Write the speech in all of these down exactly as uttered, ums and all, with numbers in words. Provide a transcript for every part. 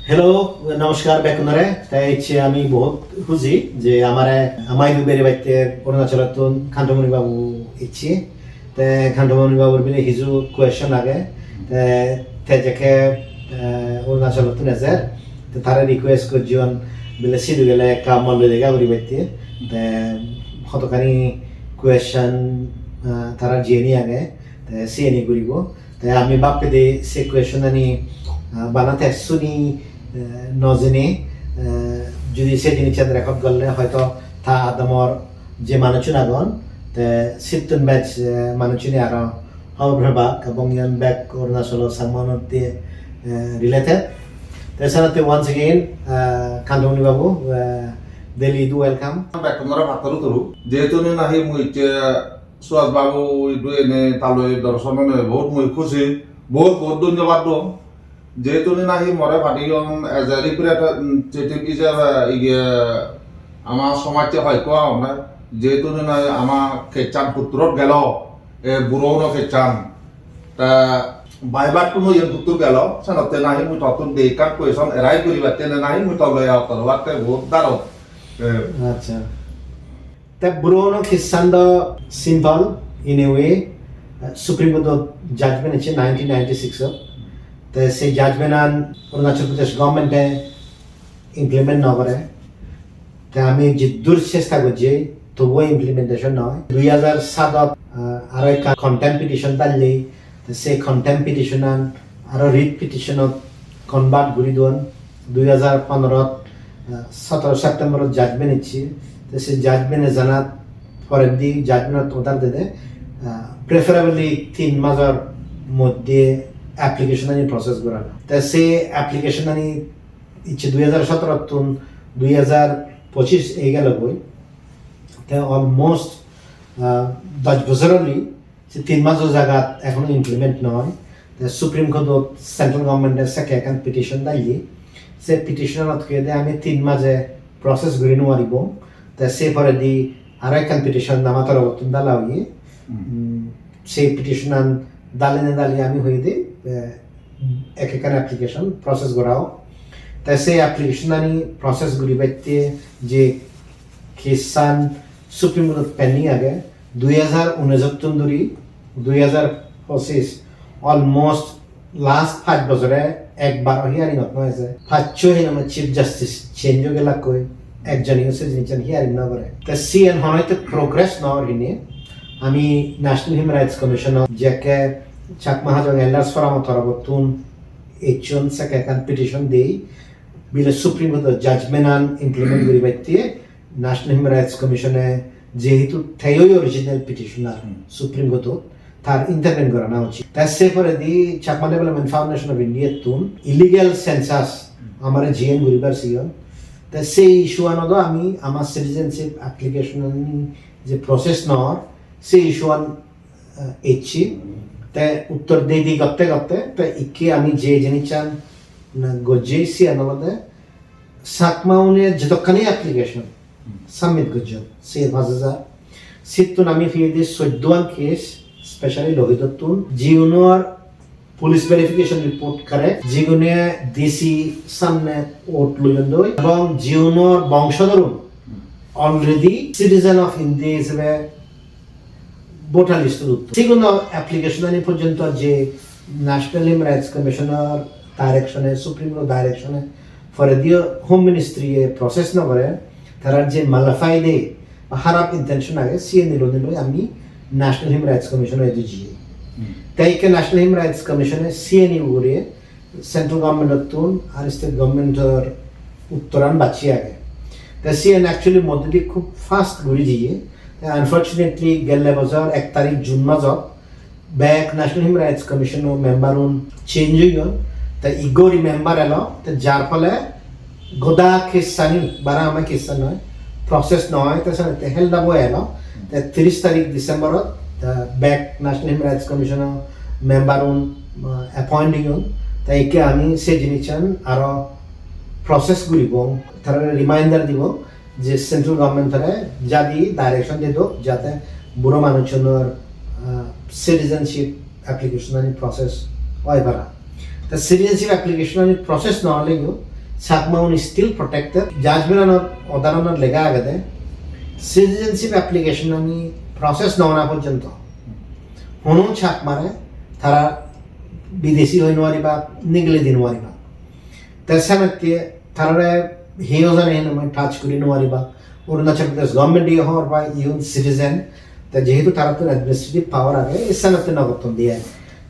Hello, namaskar bekkunore. Te ecche ami bohut huji je amare amai du beri batte Arunachalottun Khantamoni babu ecche. Te Khantamoni babur bile hiju question age. Te, te jekke, eh, Arunachalottun ejer. Te tare request gojjon bile sidu gele ekka mollo dega guri batte. Te hodokkani question, eh, tara jiyeni age. Te siyeni guribo. Te ami bappede se question ani, ah, bana te suni, eh, no jene, eh, judi se jinissan record gorle hoito ta adamor je manuchun agon, te sittun bej, eh, manuchune aro hobor pebak, ebong iyan bek Arunachalo Changma-unot te, eh, related. Te senotte once again, eh, Khantamoni babu, eh, daily do welcome. Bekkunore pattoru turu. Jehetu ni nahi mui ecche Suhas babu idu ene taloi dorson one bohut mui khusi, bohut bohut dhonyobad dong. Jehetu ni nahi more padiyon as a representative ijebe iye ama somajje hoyekko agonne, jehetu ni nahi ama kechan putturot gelo, e buro uno kechan. Ta baibattun oyen puttur gelo, senotte nahi mui tottun de ekkan question arise guribatte ne nahi mui tole ottor batte bohut daro. Eh, Acha. Te buro uno kissan do simple in a way, uh, Supreme Court-ot judgment ecche nineteen ninety-six-ot. Te se judgment-an Arunachal Pradesh government-e implement no gore. Te ami jiddur chesta gojji, tobuo implementation noi. Dui hajar saat-ot, uh, aro ekkan contempt petition dalle, te se contempt petition-an aro writ petition-ot convert guri don. Dui hajar pondrot, ah, sotoro September-ot judgment ecche. Te se judgment-e janat porendi judgment-ot order dede, ah, preferably tin major moddhe application-ani process gorana. Te se application-ani ecche dui hajar sotoro-ttun dui hajar pochis ei gelo goi. Te almost, ah, dosh bojor oli se tin majo jagat ekhono implement noi. Te Supreme Court-ot central government-e sekke ekkan petition dalle. Se petition-anot hoyede ami tin maje process guri nw paribong. Te se poredi aro ekkan petition ama torobottun dala oye. Hmm. Mm, se petition-an dale ne dale ami hoyede, eh, ek ekkan application process gorao. Te se application-ani process guribatte je case-an Supreme Court-ot pending age, dui hajar unis-ottun dhuri dui hajar pochis, almost last pach bojore ekbaro hearing-ot no eje. Paccho hinamai Chief Justice change oi gelakkoi, ekjoniyo se jinissan hearing no gore. Te siyen hono hitte progress no or hine, ami National Human Rights Commission-ot jekke Chakma Hajong Elders Forum-o torobottun ecchon sekke ekkan petition dei, bile Supreme Court-o judgment-an implement guribatte National Human Rights Commission-e jehetu teyoi original petitioner Hmm. Supreme Court-ot, tar intervene gorana uchit. Te se poredi Chakma Development Foundation of India-ttun illegal census Hmm. amare jiyen guribar siyon. Te se issue-anodo ami ama citizenship application-ani je process nor, se issue-an, eh, ecchi. Te uttor dei dei gotte gotte, te ikke ami je jinissan na gojjei siyan olode Chakma-une jedokkani application Hmm. submit gojjon, se pach hajar. Sittun ami piyedi soddoan case, specially Lohidottun, jiunor police verification report correct, jigune D C samne vote loyondoi, ebong jiunor bongsodorun Hmm. already citizen of India hisebe voter list-ot utton. Sigunor application-ani porjonto je National Human Rights Commission-or direction-e, Supreme Court direction-e, porediyo Home Ministry-e process no gore, tarar je malafide ba harap intention age, siyeni loi loi ami National Human Rights Commission-o idu jiye. Hmm. Te ikke National Human Rights Commission-e siyeni ugure central government-ottun ar state government-or uttoran bacche age. Te siyen actually moddedi khub fast guri jiye. Te unfortunately gelle bojor ek tarik June majot bek National Human Rights Commission-o member-un change oyon. Te igori member elo, te jar phole goda case-ani, bara ama case-an noi, process noi, te senotte held up oi elo. Te tiris tarik December-ot, te bek National Human Rights Commission-o member-un, uh, appoint oyon. Te ikke ami se jinissan aro process guribong, tarare reminder dibong je central government-ore jadi direction dedok jate buro manuchunor, uh, citizenship application-ani process oi para. Te citizenship application-ani process no oleyo Chakma un still protected. Judgment-anot, order-anot lega agede, citizenship application-ani process no ona porjonto hono Chakmare tara bidesi hoi no pariba, nigili di no pariba. Te senotte tarare hiyo jone hinamai touch guri no pariba. Arunachal Pradesh government-e hobor pai iyun citizen, te jehetu tarattun administrative power age, ei senotte no gotton diye.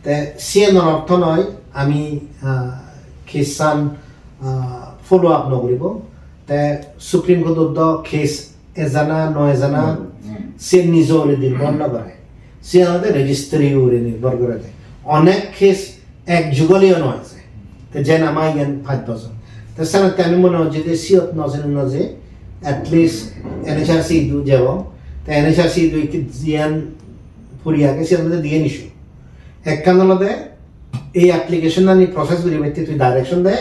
Te siyen ortho noi ami, ah, case-an, ah, follow up no guribo. Te Supreme Court-ot do case ejana no ejana, hmm, hmm, siyen nijo ugure nirbhor no gore. Siyen olode registry ugure nirbhor gorede. Onek case ek jugoliyo no oye. Te jen ama iyan pach bojor. Te senotte ami mone hocche je siyot no jene no je, at least N H R C idu jebo. Te N H R C idu ikki jiyan puri age, siyan olode diyen issue. Ekkan olode ei application-ani process guribatte tui direction de,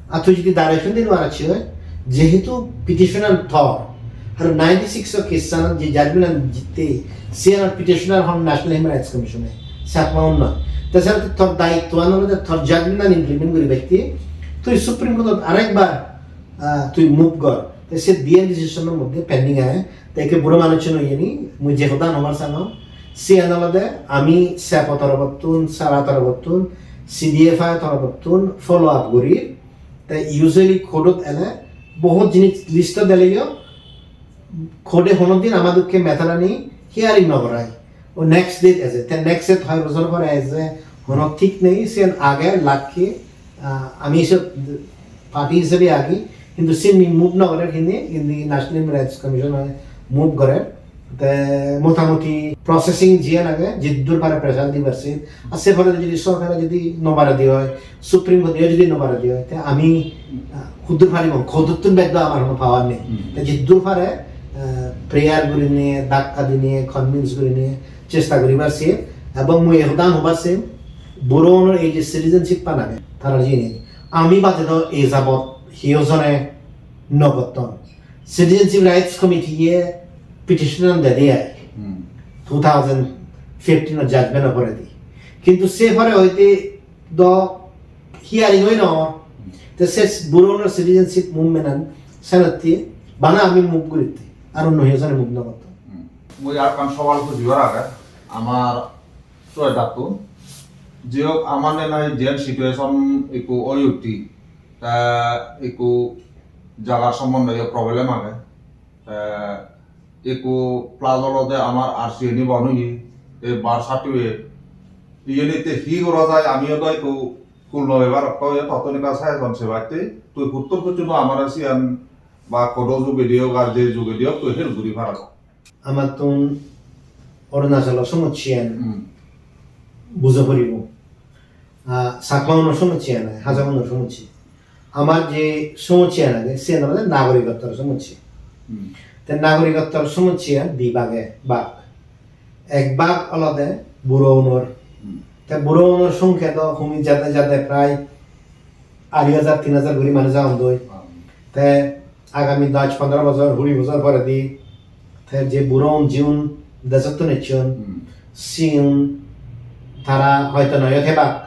ar tui jodi direction di no paros oi, jehetu petition-an tor, ar ninety-six-o case-anot je judgment-an jitte, siyan petitioner hon National Human Rights Commission-e, Chakma un noi. Te senotte tor daitto-an olode tor judgment-an implement guribatte tui Supreme Court-ot arekbar, ah, tui move gor. Te se diyen decision-or moddhe pending age. Te ikke buro manuchun oiyeni, mui je hodan hobar sangor, siyan olode ami sepo torobottun, sara torobottun, C D F I torobottun follow up guri. Te usually court-ot ele bohut jinis list-ot eleyo, court-e hono din ama dokke matter-ani hearing no gorai. O next date eje, te next date hoi bojor pore eje, hono thik nei, siyan age lucky, ah, ami sob party hisebe agi, hintu sini move no gorer hini, indi National Human Rights Commission-e move gorer. Te motamuti processing jiyan age, jiddur pare pressure dibar sin. Ar se pore jodi sorkare jodi no pare di oi, Supreme Court-e jodi no pare di oi, te ami, ah, huddur paribong, court-ottun bej do amar hono power nei. Hmm. Te jiddur pare, ah, prayer gurinei, dakka dinei, convince gurinei, chesta guribar sin. Ebong mui ekkan hobar sin, buro unor ei je citizenship pan age, tarar jini ami bade do ei jabot hiyo jone no gotton. Citizenship Rights Committee-e petition-an dede ai, hmm, two thousand fifteen-o judgment-o poredi. Kintu se pore hoite do hearing oi no. Hmm. Te se buro unor citizenship movement-an senotte bana ami move guritte, ar onno hiyo jone move no gotton. Hmm. Mui ar ekkan sawal pujibar age, amar soedattun. Jiyok, amar ne nai jen situation ikku oi utti, te ikku jagar sombonde yo problem age. Te ikku plus olode amar R C ni bon oye, te birth certificate. Iyeni te hi gora jai, ami o do ikku purno bebar okko oye, tottun ekka suggestion sebatte, tui puttur pucchuno amare siyan ba kodo jugedi ok ar je jugedi ok tui help guri paros. Amattun Arunachalo somossiyan, hmm, bujo poribo. Ah, Chakma unor somossiyan noi, Hajong unor somossiya. Amar je somossiyan age, siyan olode nagorikottor somossiya. Hmm. Te nagorikottor somossiyan di bage bag. Ek bag olode buro unor. Hmm. Te buro unor songkya do humi jade jade prai ari hajar, tin hajar guri manuj agon doi. Hmm. Te agami dos pondro bojor, huri bojor poredi te je buro un jiun dejottun ecchon, hmm, siun tara hoito noyo thebak.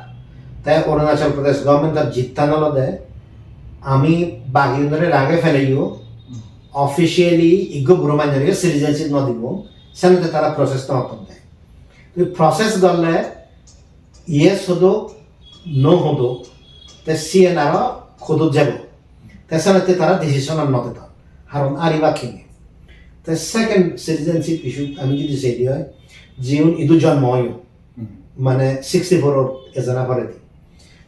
Te Arunachal Pradesh government-or jittan olode ami bagiunore rage peleyo, hmm, officially iggo buro manjore citizenship no dibo, senotte tara process no gotton de. Tui process gorle yes hodok, no hodok, te siyen aro court-ot jebo. Te senotte tara decision-an no dedon. Haron ari bakkene. Te second citizenship issue ami jodi sei di oi, jiun idu jonmo oyon, hmm, mane sixty-four-or ejana poredi.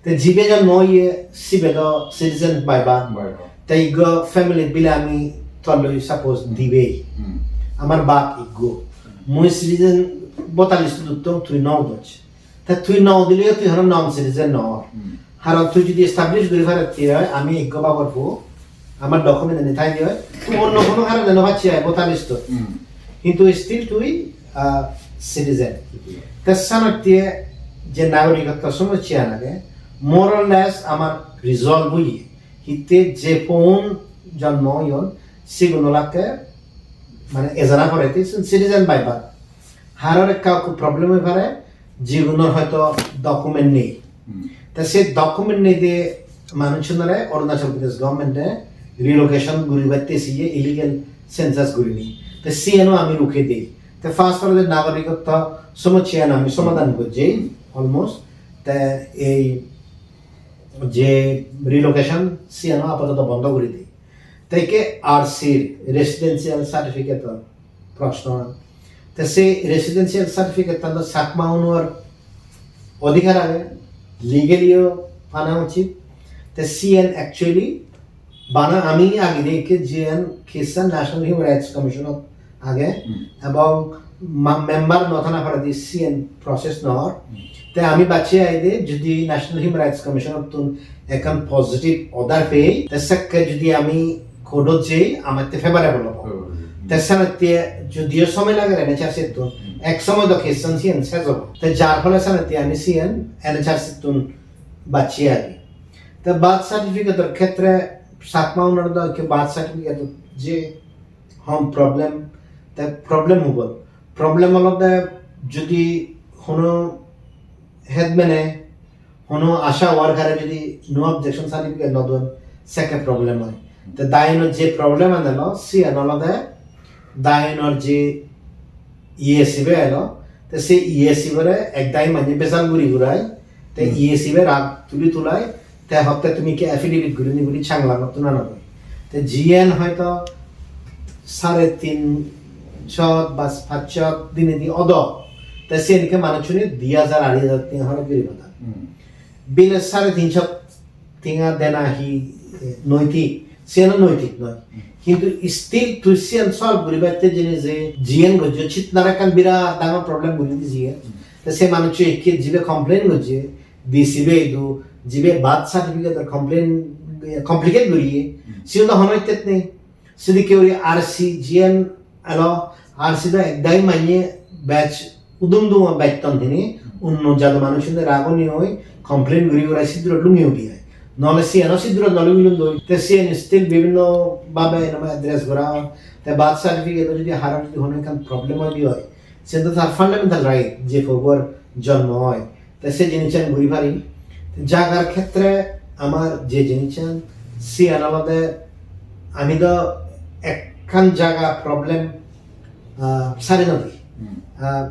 Te jibe jonmo oye, sibe do citizen by birth. By birth. Te iggo family bile ami toloi suppose, hmm, dibei. Hmm. Amar bap iggo. Hmm. Mui citizen voter list-ot uttong, tui no udoj. Te tui no udileyo tui hono non citizen no or. Hmm. Haron tui jodi establish guri paros te oi, ami iggo babor pu, amar document ani thai de oi, tui onno hono harone no pacchi oi voter list-ot. Hmm. Hintu still tui, ah, citizen. Citizen. Te senotte je nagorikotto somossiyan age, more or less amar resolve oye. Hitte je pon jonmo oyon, sigun olakke mane ejana poredi, sigun citizen by birth. Haror ekka ekku problem oi pare, jigunor hoito document nei. Hmm. Te se document nei de manuchunore Arunachal Pradesh government-e relocation guribatte siye illegal census gurinei. Te siyeno ami ruke dei. Te first olode nagorikotto somossyan ami somadhan gojjei almost. Te ei je relocation siyeno apatoto bondo guri dei. Te ikke R C, residential certificate-or proshno. Te se residential certificate-tan do Chakma-unor odhikar age, legally-o pana uchit. Te siyen actually bana ami agede ikke jiyen case-an National Human Rights Commission-ot age, Hmm. ebong ma-, member no thana poredi siyen process no or. Hmm. Te ami bacche aide jodi National Human Rights Commission-ottun ekkan positive order pei, te sekke jodi ami court-ot jei, amatte favorable obo. Hmm. Te senette jodio somoy lager N H R C-ttun, Hmm. ek somoy do case-an siyen sej obo. Te jar phole senette ami siyen N H R C-ttun bacche agi. Te birth certificate-or khetre Chakma-unor do ikke birth certificate-ot je hom problem, te problem hubot. Problem olode jodi hono headman-e, hono ASHA worker-e jodi no objection certificate no don, sekke problem oi. Te Diyun-ot je problem-an elo, siyan olode Diyun-or je E A C-be elo, te se E A C-bore ek dagi manye bejal guri gurai, te Hmm. E A C-be rag tuli tulai, te hotte tumi ikke affidavit gurinei guri Changlang-ottun anogoi. Te jiyen hoito sare tin shot ba pach shot dinedi odo, te siyen ikke manuchchune di hajar, arei hajar tenga horoj guri padan. Hmm. Bile sare tin shot tenga dena hi, eh, noitik? Siyen o noitik noi. Hmm. Hintu still tui siyen solve guribatte jeinei je jiyen gojjo, Chitnar ekkan birat dangor problem guri di jiyen. Hmm. Te se manuchcho ikke jibe complain gojje, D C-be idu, jibe birth certificate-or complain, eh, complicate guriye, Hmm. siyen do hono ittet nei. Sedokke guri R C jiyen elo, R C do ek dagi manye bej udum dum bej ton hini, Hmm. unno jado manuchchune ragoni oi complain guri guri siddur lungi udi ai. Nole siyeno siddur nole ulun doi. Te siyen still bibhinno bhabe enamo address gora or. Te birth certificate-o jodi haro jodi hono ekkan problem oi di oi, siyen do tar fundamental right je pobo jonmo oi. Te se jinissan guri pari. Te jagar khetre amar je jinissan, siyan olode ami do ekkan jaga problem, ah, sari no di. Hmm. Ah,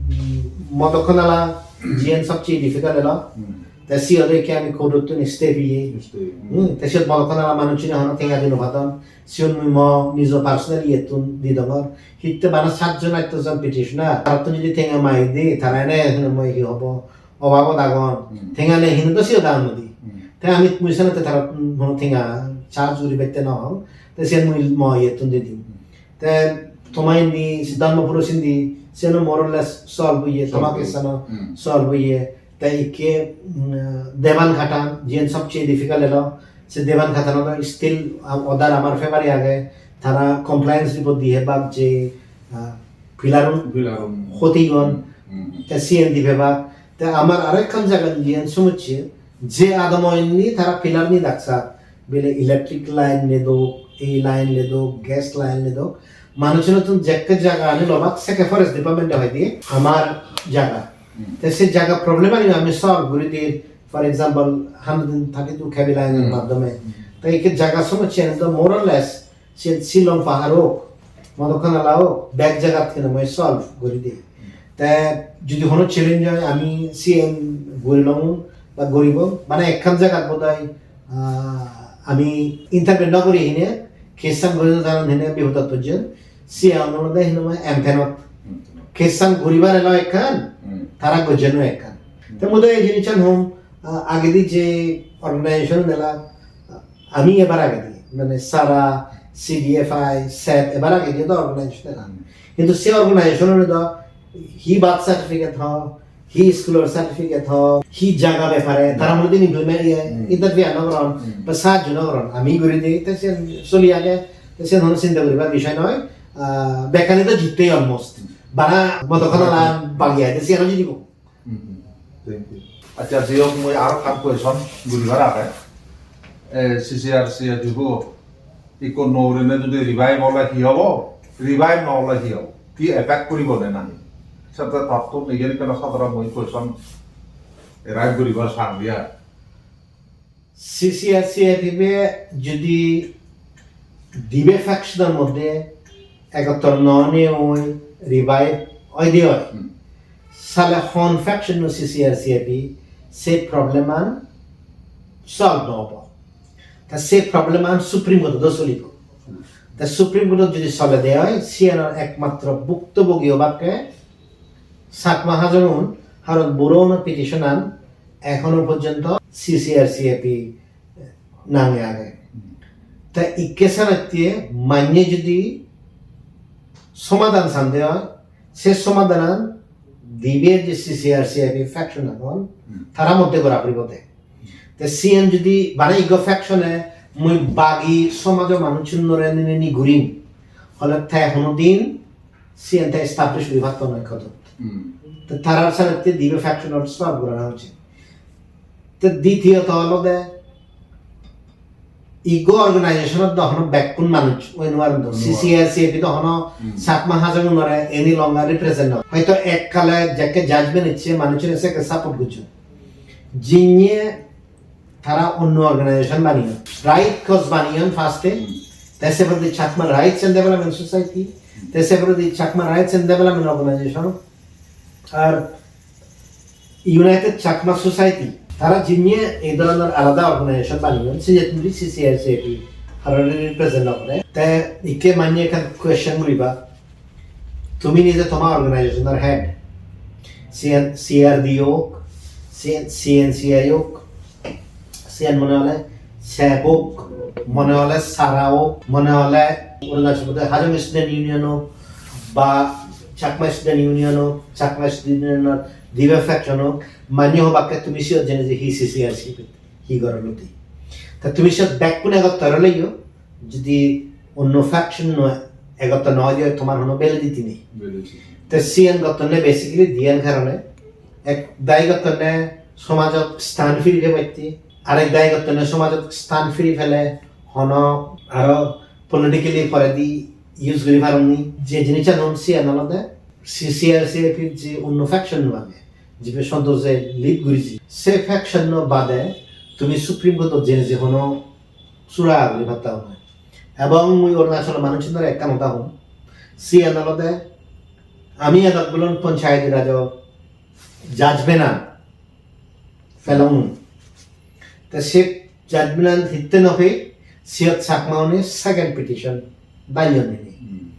mm, Modokkonala jiyan sobcheye difficult elo. Hmm. Te siyot ikke ami court-ottun stay peye. Stay, hmm. Hmm, te siyot Modokkonala manuchchune hono tenga di no padon. Siyot mui mo nijo personal iyettun di dongor. Hitte bana satjon attojon petitioner. Tarottun jodi tenga magi di, tara ene hene moi hi hobo? Obabot agon. Hmm. Tenga nei hine do siyot agon nodi. Hmm. Te ami mui senotte tarottun hono tenga charge guri bette no hong. Te siyen mui mo iyettun di dim. Hmm. Te toma indi Siddharthapuro sindi, siyeno more or less solve oye, toma Solve oye. Case-ano Hmm. solve oye. Te ikke, mm, Deban Ghat-an, jiyen sobcheye difficult elo, se Deban Ghat-anot still, ah, order amar favor-e age, tara compliance report di pebak je, ah, pillar-un Pillar-un. hoti on, Hmm. te siyen di pebak. Te amar arekkan jagat jiyen somosse, je adamo inni tara pillar ni daksa, bile electric line ledok, ei line ledok, gas line ledok, manuchchunottun jekke jaga ani lobak sekke forest department-e hoide amar jaga. Hmm. Te se jaga problem ani ami solve guri dir, for example, hundred thirty-two K V line-or Hmm. maddhome. Hmm. Te ikke jaga somosse ani do more or less se Shillong pahar ok, Modokkonala ok, bek jagat hinamoi solve guri dir. Te jodi hono challenge oi, ami siyen gurilong ba guribong, mane ekkan jagat bodoi, ah, ami intervene no guri hine, case-an guri no janon hine bipodot pojjon, siyan olode hinamoi M ten-ot. Hmm. Case-an guribar elo ekkan, Hmm. tara gojjeno ekkan. Hmm. Te mui do ei jinissan hom, ah, agedi je organization ela, ah, ami ebar agedi, mane sara, C D F I, sep, ebar agedi do organization ela. Hmm. Hintu se organization-une do hi birth certificate ho, hi school-or certificate ho, hi jaga bepare, Hmm. tara mone din implement iye, Hmm. interfere no goron, Hmm. ba sahajjo no goron. Ami guri di, te siyen soli age, te siyen hono chinta guribar bishoy noi. Ah, bekkani do jittei almost. Hmm. Bana Modokkonala bagi age, siyen jidibo. Hmm, hmm. Thank you. Accha, jei hok, mui aro ekkan question guribar age. Eh, C C R C ajubo, ikko no gurinei jodi revive ole hi obo? Revive no ole hi obo? Hi effect puribo ne nahi? Sette tattun iyen ekkan sadharon mui question raise guribar sang diya. C C R C F P be jodi dibe faction-or moddhe egottor no onei revive oide oi, Hmm. sale hon faction-o C C R C F P se problem-an solve no obo. Ta se problem-an Supreme Court-ot solibo. Hmm. Ta Supreme Court-ot jodi solede oi, siyanor ekmatro bhuktobogi obakke Chakma Hajong-un, haron buro-uno petition-an ekhono porjonto C C R C F P nange age. Hmm. Ta ikke sanatte manye jodi somadan sande oi, se somadanan dibe je C C R C F P faction agon, Hmm. tara moddhe gora puribo de. Te siyen jodi bana iggo faction-e mui bagi somajo manuchunore nini gurim, hole te hono din siyen te establish guri patto noi kodot. Hmm. Te tarar sanatte dibe faction-or solve gorana uchit. Te ditiyoto olode iggo organization-ot do hono bekkun manuj oi no paron do. Oi no paron. C C R C F P do hono Hmm. Chakma Hajong-unore any longer represent no. Hoito ekkale jekke judgment icche manuchune sekke support gojjon. Jinye tara onno organization baneyon. Right cause baneyon first-e. Hmm. Te se poredi Chakma Rights and Development Society. Hmm. Te se poredi Chakma Rights and Development Organization. Ar United Chakma Society, tara jinye ei dhoronor alada organization baneyon, se je tumi C C R C F P harore represent no gore. Te ikke manye ekkan question guriba, tumi nije toma organization-or head, C N, C R D O ok, C N, C N C I ok, siyan mone hole sep ok, mone hole sara ok, mone hole Arunachal Pradesh Hajong Student Union ok, ba Chakma Student Union ok, Chakma Student Union-or dibe faction ok, manye hobakke tumi siyot jeinei je hi C C R C P hi goror lodi. Ta tumi siyot bekkun egottor oleyo, jodi onno faction no egottor no oide, tomar hono validity nei. Validity. Te siyan gottonne basically diyan karone. Ek dagi gottonne somajot stan firi pebatte, arek dagi gottonne somajot stan firi pele hono aro politically poredi use guri paronni. Je jinissan hon siyan olode C C R C F P-r je onno faction no age, jibe Santosh-e lead guriji, se faction no bade tumi Supreme Court-ot jeinei je hono sura guri patta hone. Ebong mui Arunachalo manuchunore ekkan hoda hom, siyan olode ami edok bolon Panchayati Raj-o judgment-an pelong. Te se judgment-an hitte no pei, siyot Chakma-une second petition file guriyon. Hmm.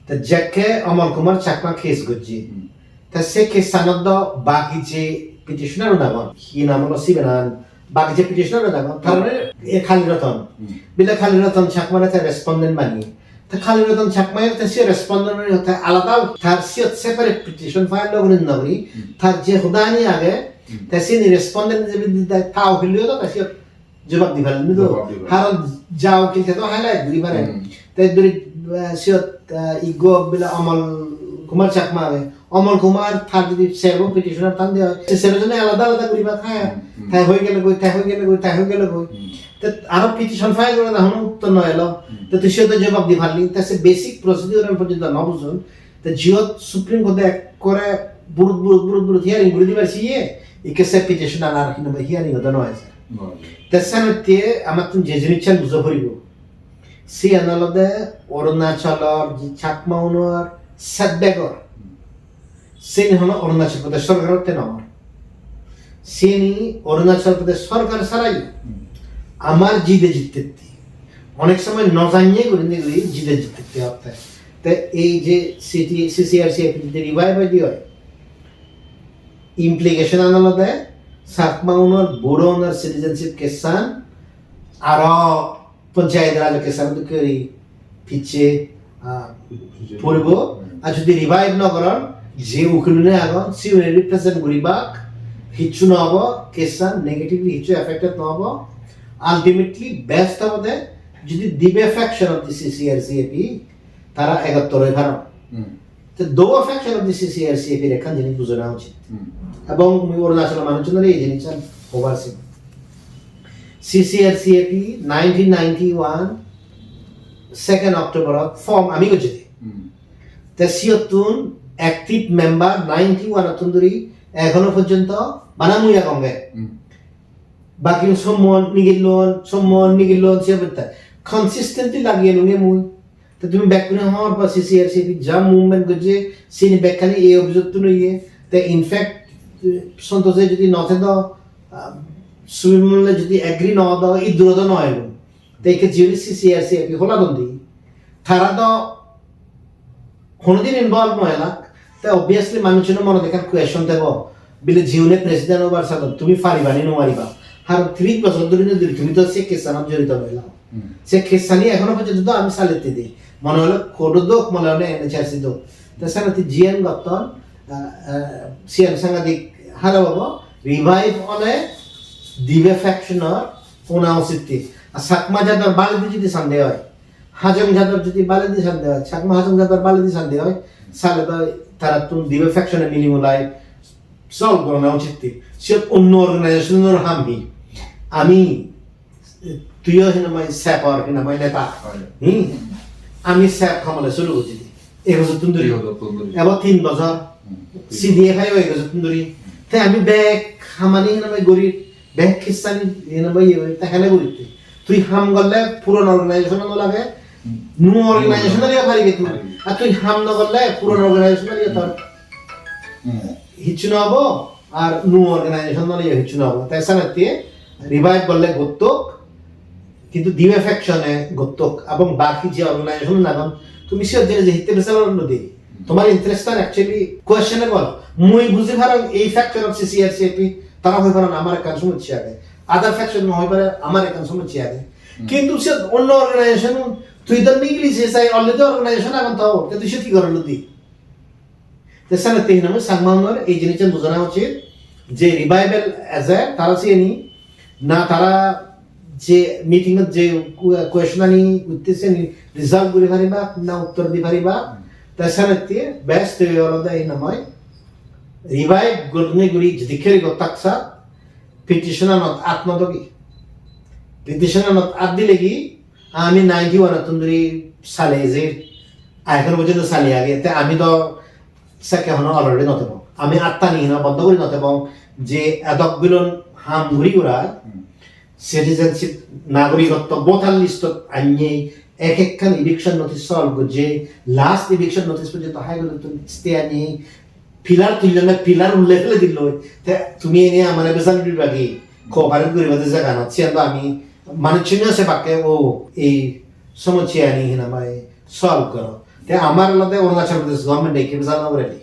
Te jekke Amal Kumar Chakma case gojje, Hmm. te se case-anot do bagi je petitioner-un agon, hi nam olo sibe nan, bagi je petitioner-un agon, tar mane e Kali Ratan. Hmm. Bile Kali Ratan Chakma-re te respondent baniye. Te Kali Ratan Chakma-e te siye respondent baniye, te alada tar siyot separate petition file no guri no guri, Hmm. tar je hodani age, Hmm. te sini respondent je bidi de, ta ukil-o do te siyot jobab di pare, bujo? Jobab di pare. Haron ja ukil te do highlight guri pare. Hmm. Te duri, eh, siyot, eh, iggo bile Amal Kumar Chakma age. Amal Kumar tar jodi sebo petitioner tan de oi, se sebo jone alada alada guri ba thai. Hmm, hmm. Thai hoi gele goi, thai hoi gele goi, thai hoi gele goi. Hmm. Te aro petition file gore na hono uttor no elo. Hmm. Te tui siyot do jobab di parli. Te se basic procedure porjonto no bujon. Te jiyot Supreme Court-e ekkore burut, burut, burut, burut hearing guri dibar siye, ikke se petition-an ar hinamoi hearing-ot no eje. No eje. Te senotte amattun je jinissan bujo poribo, siyan olode Arunachalor je Chakma-unor setback-or, seni hono Arunachal Pradesh sorkarotte no or. Seni Arunachal Pradesh sorkar sarai Hmm. amar jide jittette. Onek somoy no janye gurinei guri jide jittette hotte. Te ei je C T, C C R C F P jodi revive oide oi, implication-an olode Chakma-unor, Boro-unor citizenship case-an aro Panchayati Raj case-ano dokke guri picche, ah, poribo. Hmm. Ar jodi revive no goron, je ukilune agon, siune represent guribak, hissu no obo, case-an negatively hissu affected no obo. Ultimately, best obode, jodi dibe faction of the C C R C A P, tara egottor oi paron. Hmm. Te duo faction of the C C R C A P-r ekkan jinis bujana uchit. Hmm. Ebong mui Arunachal manuchunore ei jinissan hobar sing. C C R C A P nineteen ninety-one second October-ot form ami gojjede. Hmm. Te siyottun active member ninety-one-ottun dhuri ekhono porjonto bana mui agonge. Hmm. Baki sommon nigillon, sommon nigillon, se betta. Consistently lageye lunge mui. Te tumi bekkune hobor pa C C R C P ja movement gojje, sini bekkani ei office-ottun oye. Te in fact, Santosh-e jodi no thedo, ah, Subimal-e jodi agree no do, idduro do no ebo. Te ikke jiyuni C C R C P hola don di. Tara do honodin involve no elak. Te obviously manuchune monot ekkan question thebo. Bile jiyune president obar sadon, tumi pariba ni no pariba? Haron tiris bojor dhori no dhori tumi to se case-anot jorito no ela. Hmm. Se case-ani ekhono porjonto to ami salette di. Mone hole court-o dok, mone hole N H R C dok. Te senotte jiyan gotton, ah, ah, siyan sangadik harap obo, revive ole dibe faction-or ona uchitte. Ar Chakma jador baledi jodi sande oi, Hajong jador jodi baledi sande oi, Chakma Hajong jador baledi sande oi, sale do tarattun dibe faction-e mili mulai solve gorana uchitte. Siyot onno organization-or ham hi? Ami, tuiyo hinamai sepor, hinamai neta. Hoi. Hmm? Ami sep hamole suru gojji di. Ek bojor tun dhuri. Ek bojor tun dhuri. Ebo tin bojor. Hmm. C D F I-o ek bojor tun dhuri. Te ami bek hamani hinamai guri, bek kissani hinamai iye guri, te hele guri te. Tui ham gorle puron organization no lage, hmm, nuo organization-o liye paribe tui. Paribe. Ar tui ham no gorle puron organization-o liye tor. Hmm. Hicchu no obo, ar nuo organization-o liye hicchu no obo. Te senotte revive gorle gottok, kintu dibe faction-e gottok, ebong baki je organization agon, tumi siyot jeinei je hitte besala lodi. Tomar interest-an actually questionable. Mui buji parong ei faction-ot C C R C P, tara hoi paron amar ekkan somossya age. Other faction no hoi pare amar ekkan somossya age. Hmm. Kintu siyot onno organization-un tui do nigili je sai already organization agon to, te tui siyot hi goror lodi? Te senotte hinamai Changma-unor ei jinissan bujana uchit je revival eje tara siyeni na tara je meeting-ot je que-, question-ani utte siyeni resolve guri pariba na uttor di pariba. Te senotte best way olode hinamai revive gurinei guri jedikke guri gottak sa petition-anot at no dogi. Petition-anot at dilegi ami ninety-one-ottun dhuri sale ejer, ar ekhono porjonto sale age, te ami do sekke hono already no tebong. Ami attani hina bondo guri no tebong je edok bilon ham guri gurai, hmm, citizenship nagorikotto voter list-ot annei ek ekkan eviction notice solve gojje, last eviction notice porjonto High Court-ottun stay annei, pillar tullonne pillar ulle fele dilloi, te tumi ene amare besal dibagi, cooperate guribade jaganot, siyan do ami manuchchune se bakke o ei somossani hinamai solve goro. Te amar olode Arunachal Pradesh government-e ikke besal no goreli.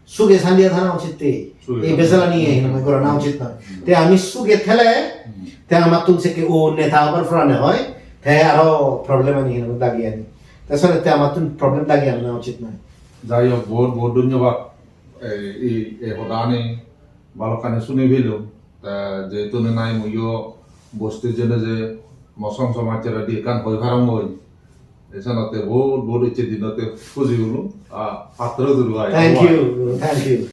Suge sandiye thana uchit te. Suge ei sandiye. Besalani hinamai gorana uchit noi. Te ami suge thele, te amattun sekke o neta obar porane hoi, te aro problem ani hinamai dagi ani. Te sale te amattun problem dagi anna uchit noi. Jai hok, bohut bohut dhonyobad. Ei, ei, ei hodani balokkani suni pelung. Te jehetu nahi muiyo bosti jene je mo som somajjore di ekkan hoi parongoi. Ei senotte bohut bohut icche dinotte huji ulung. Ah, pattoro duru ai. Thank you, thank you.